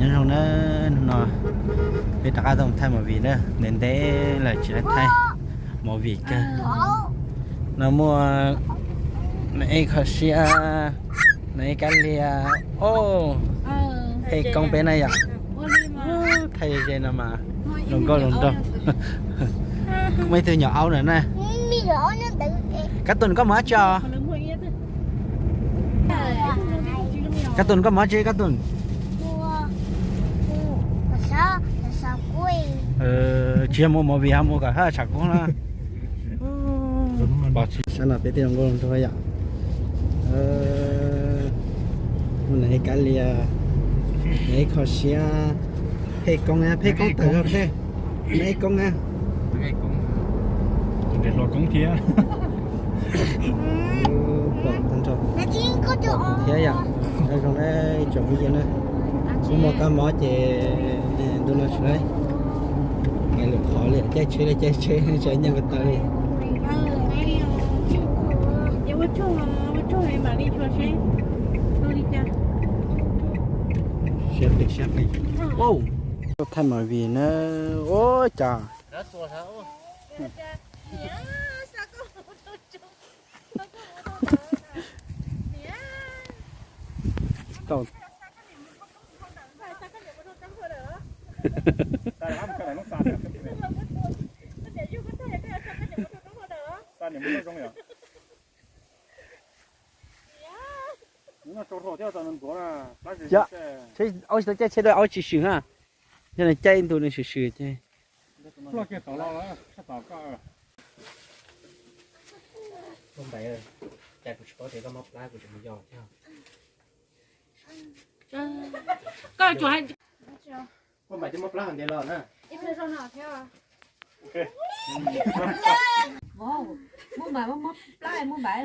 Nyob zoo na, hnub no peb rov qab tuaj mus thaij movie na, ntev ntev lawm tsis tau thaij movie kawg. No muaj Nas Ej Kho Siab, Nas Ej Kab Lia, o, Phej Koob peb na yom. Thaij ze ze no mas zoo nkauj zoo nraug. Muaj ib tug nyuam aub na na. Kab Tun, koj mus dab tsi os? Kab Tun, koj mus dab tsi Kab Tun? Tsis yog mus movie, ho mus kom haj tsham kub na. Sab no peb tij zoo nkauj zoo nraug yom. Muaj Nas Ej Kab Lia, Nas Ej Kho Siab, Phej Koob na, Phej Koob tawm zog Phej, Nas Ej Koob na. Hluas Koob thiab. Pom tag nrho thiab yom. Zoo na, ib tsoom phooj ywg na, kuv muaj kab mob ces ntu no tsis laib, nqaim lwm qhov li, caij tsheb li caij tsheb, tsis nyiaj ko taw li. Siab phem siab phem. Thaij movie na, ua cas tau. Aub tsis tau caij tsheb dua, aub tsis swm na. Yog nws caij ntu nws swm swm ces. Muaj Npaim, cas kuv tsis paub tias koj mob plab kuv tseem mus yos thiab. Muaj Npaim twb mob plab hauv ntiav los na. Muaj Npaim mob plab, Muaj Npaim.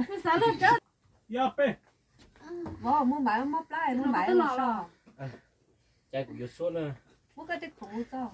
Vauv, Muaj Npaim mob plab, Muaj Npaim los so. Cas kuv yuav xub na. Muab koj tej khoom mus txog.